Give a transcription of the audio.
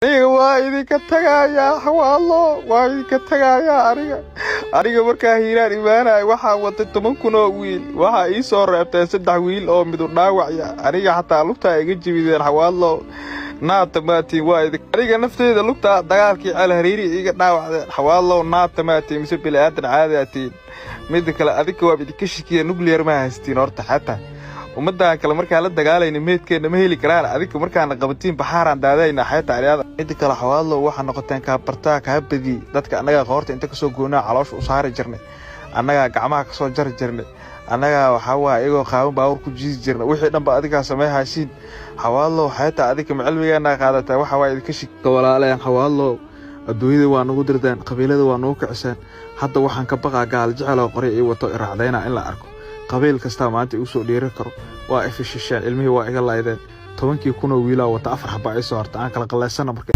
Aniga waa idinka tagayaa, Xawaadlo, waa idinka tagayaa. Aniga markaa Hiiraan imaanaya waxaa watay 10,000 oo wiil. Waxaa ii soo reebteen saddex wiil oo midu dhaawacya. Aniga xataa lugtaa iga jibideen. Xawaadlo, naata maatiin, waa idin. Aniga nafteyda lugtaa dagaalkii Ceel Hariiri iga dhaawacdeen. Xawaadlow, naata maatiin mise bili-aadan caadi atiin? Mida kale, adinka waaba idinka shikiya. Nuclear ma haystiin horta? Xataa ummaddan kale markaan la dagaalayna meedkeenna ma heli karaan. Adinka markaana qabatiin baxaaraan daadayna xeeta aryaada. Mida kale, Xawaadlow, waxaa noqoteen kaa bartaa kaa badiyey dadka. Annagaa qoorta inta kasoo goonaa caloosha u saari jirnay, annagaa gacmaha kasoo jari jirnay, annagaa waxaa waaya iyagoo qaawan baawur ku jiidi jirnay. Wixii dhanba adigaa sameyhaysiin. Xawaadlow, xeeta adinka macilmigeena qaadataa? Waxa waa idinka shik walaaleen. Xawaadlow, adduunyada waa nagu dirdeen, qabiilada waa nagu kiciseen. Hadda waxaan ka baqaa gaal jecel oo qoryo ii wato iraacdayna in la arko. Qabiil kastaa maanta igu soo dhiiri karo. Waa ifishisheen, ilmihii waa iga laydeen. 10-kii kun oo wiilaa wata, afar xabaa ii soo harta. Aan kala qaleysana marka.